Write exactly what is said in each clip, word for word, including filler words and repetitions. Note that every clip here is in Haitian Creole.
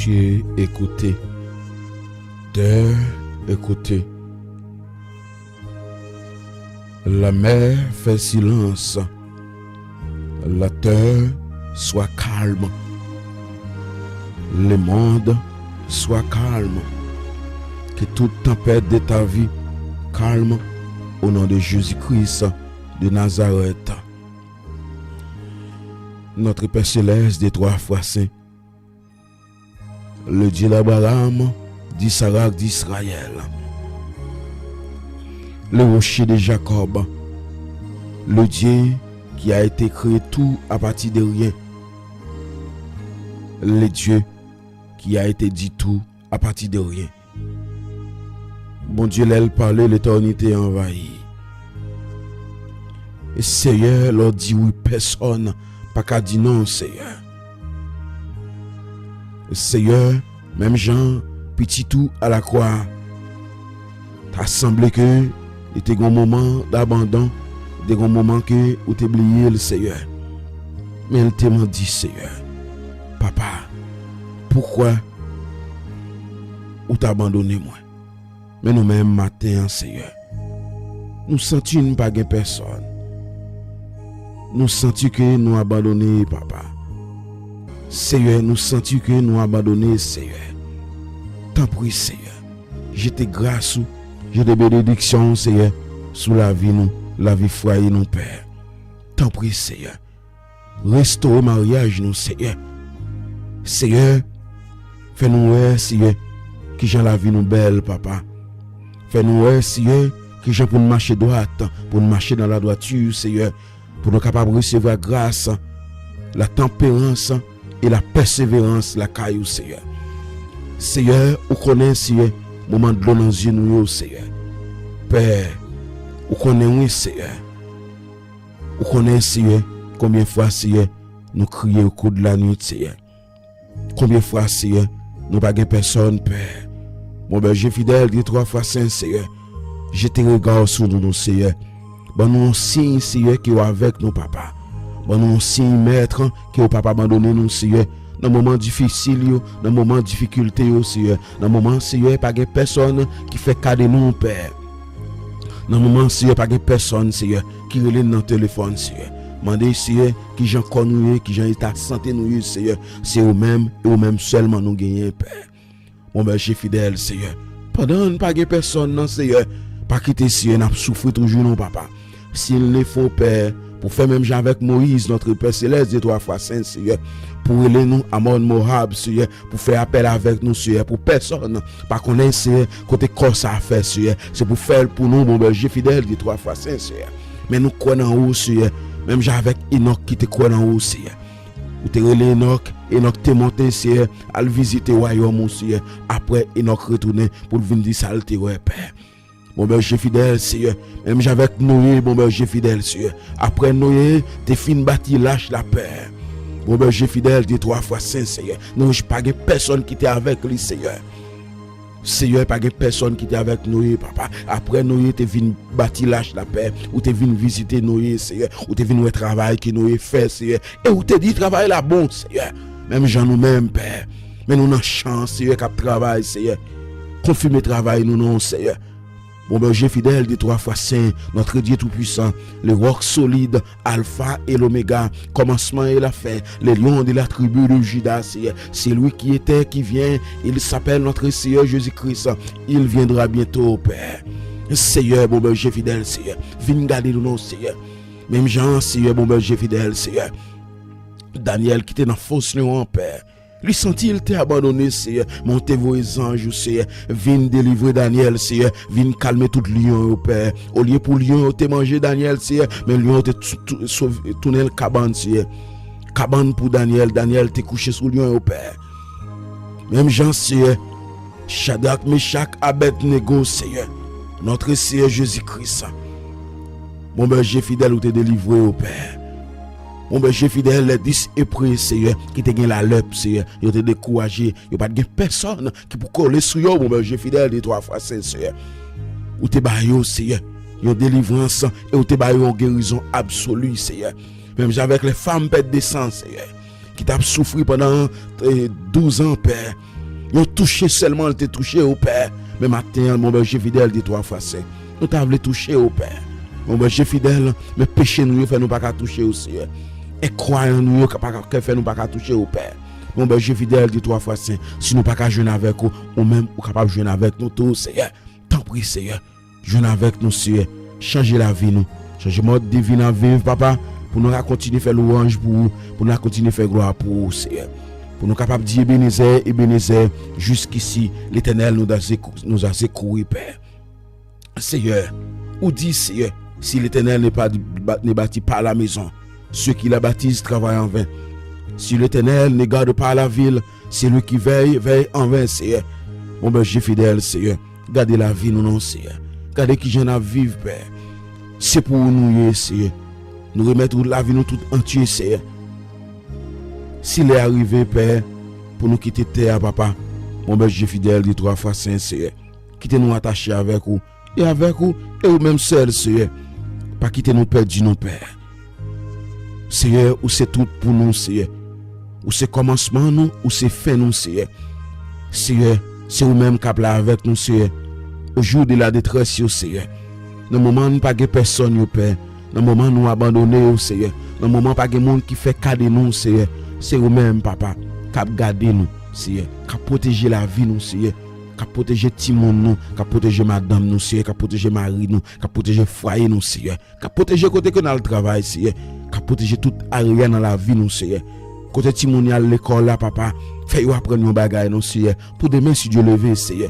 Dieu, écoutez. Terre, écoutez. La mer fait silence. La terre, soit calme. Le monde, soit calme. Que toute tempête de ta vie calme au nom de Jésus-Christ de Nazareth. Notre Père Céleste des trois fois saints, le Dieu d'Abraham, d'Isaac, d'Israël, le rocher de Jacob, le Dieu qui a été créé tout à partir de rien, le Dieu qui a été dit tout à partir de rien. Bondye, lè l pale, letènite anvayi. E Seyè, lè w di wi, pèsòn pa ka di non, Seyè. Seyè, menm jan pitit ou alakwa, ta sanble ke li te gon moman dabandon, li te gon moman ke ou te bliye l, Seyè. Men l te mande, Seyè, Papa, poukwa ou t abandone mwen? Men nou menm maten an, Seyè, nou santi n pa gen pèsòn. Nou santi ke nou abandone, Papa. Seyè, nou santi ke nou abandone, Seyè. Tanpri, Seyè, jete gras ou, jete benediksyon ou, Seyè, sou lavi nou, lavi fwaye nou, Pè. Tanpri, Seyè, restore maryaj nou, Seyè. Seyè, fè nou wè, Seyè, kijan lavi nou bèl, Papa. Fè nou wè, Seyè, kijan pou n mache dwat, pou n mache nan ladwati, Seyè, pou nou kapab resevwa gras, latanperans e lapèseverans lakay ou, Seyè. Seyè, ou konnen, Seyè, moman dlo nan zye nou yo, Seyè. Pè, ou konnen, wi, Seyè. Ou konnen, Seyè, konbyen fwa, Seyè, nou kriye o kou de la nuit, Seyè. Konbyen fwa, Seyè, nou pa gen pèsòn, Pè. Bon, Bèje fidèl, de twa fwa sen, Seyè, jete rega w sou nou, Seyè. Ban nou yon siy, Seyè, ke w avèk nou, Papa. Ban nou yon siy, Mèt, ke w p ap abandone nou, Seyè. Nan moman difisil yo, nan moman difikilte yo, Seyè. Nan moman, Seyè, pa gen pèsòn ki fè ka de nou, Pè. Nan moman, Seyè, pa gen pèsòn, Seyè, ki rele n nan telefòn, Seyè. Mande, Seyè, kijan kò nou ye, kijan eta sante nou ye, Seyè. Se ou menm, e ou menm sèlman nou genyen, Pè. Bon, Bèje fidèl, Seyè. Pandan n pa gen pèsòn nan, Seyè, pa kite, Seyè, n ap soufri toujou, non, Papa. S'il le faut, Pè, pou fè menm jan avèk Moyiz, notre Père Céleste, de twa fwa sen, Seyè, pou rele nou Amòn Moab, Seyè, pou fè apèl avèk nou, Seyè, pou pèsòn pa konnen, Seyè, kote kò sa a fè, Seyè. Se pou fè l pou nou, bon Bèje fidèl, de twa fwa sen, Seyè. Men nou kwè nan ou, Seyè, menm jan avèk Enòk ki te kwè nan ou, Seyè. Ou te rele Enòk, Enòk te monte, Seyè, al vizite wayòm ou, Seyè. Apre, Enòk retounen pou l vin di sa l te wè, Pè. Bon Bèje fidèl, Seyè, menm jan avèk Noye, bon Bèje fidèl, Seyè. Apre Noye te fin bati lach la, Pè. Bon Bèje fidèl, de twa fwa sen, Seyè. Noye pa gen pèsòn ki te avèk li, Seyè. Seyè, pa gen pèsòn ki te avèk Noye, Papa. Apre Noye te vin bati lach la, Pè, ou te vin vizite Noye, Seyè. Ou te vin wè travay ke Noye fè, Seyè. E ou te di travay la bon, Seyè. Menm jan nou menm, Pè. Men nou nan chan, Seyè, k ap travay, Seyè. Konfime travay nou, non, Seyè. Bon Bèje fidèl, de twa fwa sen, notre Dieu tout-puissant, le roc solide, Alpha et l'Oméga, commencement et la fin, le lion de la tribu de Juda, Seyè. C'est lui qui était, qui vient, il s'appelle notre Seigneur Jésus-Christ. Il viendra bientôt, Pè. Seyè, bon Bèje fidèl, Seyè. Vin gade nou, non, Seyè. Menm jan, Seyè, bon Bèje fidèl, Seyè. Danyèl ki te nan fos lyon an, Pè. Li santi l te abandone, Seyè, men w te voye zanj ou, Seyè, vin delivre Danyèl, Seyè, vin kalme tout lyon yo, Pè. Olye pou lyon yo te manje Danyèl, Seyè, men lyon yo te tou-, tou-, sov-, tounen l kabann, Seyè. Kabann pou Danyèl, Danyèl te kouche sou lyon yo, Pè. Menm jan, Seyè, Chadrak, Mechak, Abèdnego, Seyè, notre Seyè Jezi Kris. Bon Bèje fidèl, ou te delivre yo, Pè. Bon Bèje fidèl, lè dis epre, Seyè, ki te gen lalèp, Seyè, yo te dekouraje, yo pa t gen pèsòn ki pou kole sou yo, bon Bèje fidèl, de twa fwa sen, Seyè. Ou te ba yo, Seyè, yon delivrans, e ou te ba yo yon gerizon absoli, Seyè. Menm jan avèk lè fanm pèd de san, Seyè, ki t ap soufri pandan, eh, douz an, Pè. Yon touche sèlman l te touche w, Pè. Men maten an, bon Bondye fidèl, de twa fwa sen, nou ta vle touche w, Pè. Bon Bondye fidèl, men peche nou yo fè nou pa ka touche w, Seyè. Enkwayan nou yo ka, pa ka, fè nou pa ka touche w, Pè. Bon Bondye fidèl, de twa fwa sen, si nou pa ka jwenn avèk ou, ou menm, ou kapab jwenn avèk nou tou, Seyè. Tanpri, Seyè, jwenn avèk nou, Seyè. Chanje lavi nou. Chanje mòd de vi n ap viv, Papa, pou nou ka kontinye fè lwanj pou ou, pou nou ka kontinye fè glwa pou ou, Seyè. Pou nou kapab di, Ebenezè, Ebenezè, jiskisi, Letènèl nous a secou-, nous a secourus, Pè. Seyè, ou di, Seyè, si Letènèl ne pa, ne bâtit pas la maison, ceux qui la bâtissent travaillent en vain. Si Letènèl ne garde pas la ville, celui qui veille, veille en vain, Seyè. Bon Bondye fidèl, Seyè. Gade lavi nou non, Seyè. Gade kijan n ap viv, Pè. Se pou ou nou ye, Seyè. Nou remèt ou lavi nou tout antye, Seyè. Si lè a rive, Pè, pou nou kite tè a, Papa, bon Bondye fidèl, de twa fwa sen, Seyè. Kite nou atache avèk ou, e avèk ou, e ou menm sèl, Seyè. Pa kite nou pèdi, non, Pè. Seyè, ou se tout pou nou, Seyè. Ou se kòmansman nou, ou se fen nou, Seyè. Seyè, se ou menm k ap la avèk nou, Seyè. Au jour de la détresse yo, Seyè. Nan moman nou pa gen pèsòn yo, Pè. Nan moman nou abandone yo, Seyè. Nan moman pa gen moun ki fè ka de nou, Seyè. Se ou menm, Papa, k ap gade nou, Seyè. K ap pwoteje lavi nou, Seyè. K ap pwoteje timoun nou, k ap pwoteje madanm nou, Seyè. K ap pwoteje mari nou, k ap pwoteje fwaye nou, Seyè. K ap pwoteje kote ke n al travay, Seyè. K ap pwoteje tout area nan lavi nou, Seyè. Kote timoun y al lekòl la, Papa, fè yo aprann yon bagay, non, Seyè. Pou demen, si Dye leve, Seyè.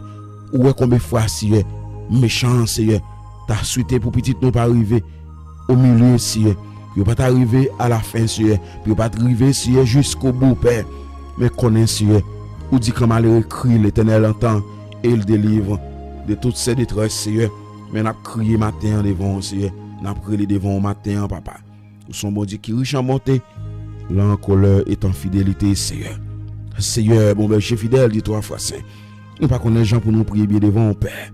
Ou wè konbyen fwa, Seyè, mechan an, Seyè, ta swete pou pitit nou pa rive o milye, Seyè. Yo pa ta rive alafen, Seyè. Pou yo pa t rive, Seyè, jiskobou, Pè. Men konnen, Seyè, ou di, quand malheureux crie, l'Éternel entend et il délivre de toutes ses détresses, Seyè. Men n ap kriye maten an devan w, Seyè. N ap rele devan w maten an, Papa. Ou se yon Bondye ki rich an bonte, lent en colère et en fidélité, Seyè. Seyè, bon Bondye fidèl, de twa fwa sen. Nou pa konnen jan pou nou priye byen devan w, Pè.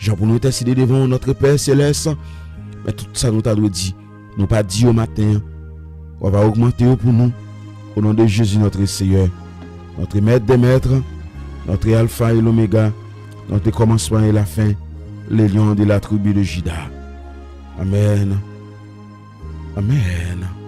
Jan pou nou entèsede devan w, Notre Père Céleste. Men tout sa nou ta dwe di, nou pa di yo maten an. W ap ogmante yo pou nou. Au nom de Jésus, notre Seigneur, notre Maître des Maîtres, notre Alpha et l'Oméga, notre commencement et la fin, le Lion de la tribu de Juda. Amèn. Amèn.